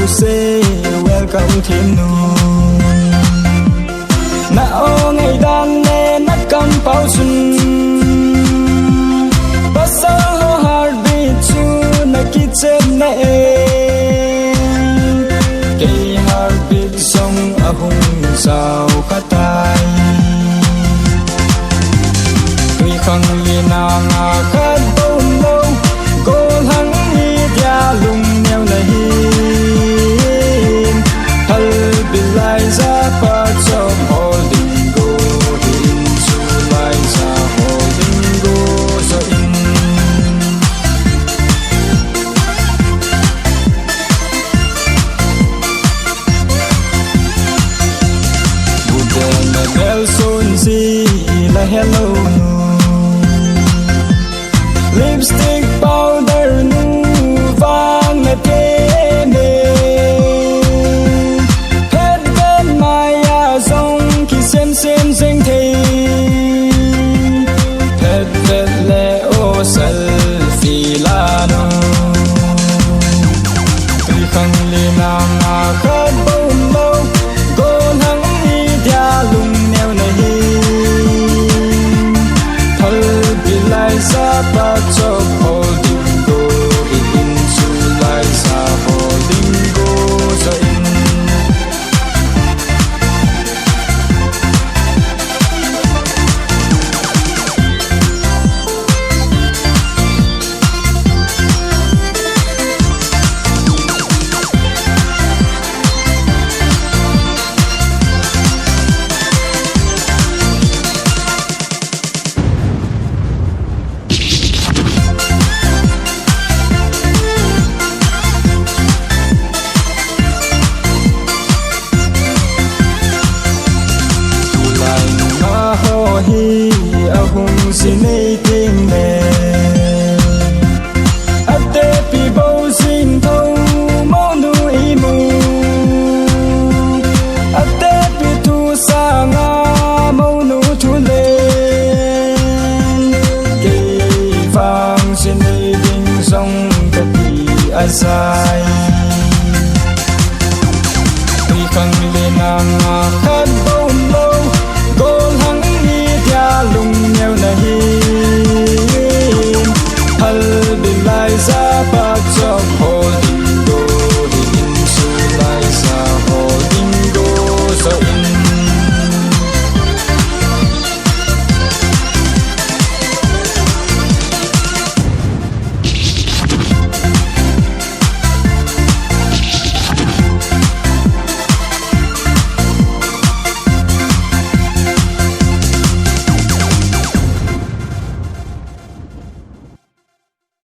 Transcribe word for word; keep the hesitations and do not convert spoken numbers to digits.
se welcome them nu. Na o ngaidan le na kampau chun pasal ho heartbeat chu na kichep na e. Kei heartbeat song ahung sao kha tai. Tui khang li na nga khat bou lou, gollhang ni dia lung neo na hi. Hal bilai za pa chom holding go hin, chu lai za holding go zo in. Buden na mel sun si la hello nu. Lipstick powder nu vang na te me. Phet ven maya zong ki sem sem zeng thei. Phet vet le o selfie la nu. Tui khang li na nga khat bou lou, gollhang ni dia lung neo na hi. Thal bilai za pa chop holding go, i in chu lai za holding go zo in. Tulai nunga ho hi ahung si nei ting le, a tepi bou zing tho monu i mu. A tepi thu sanga monu thu le, kei vang si nei ding zong ka ti a zai. Tui khang li na nga khat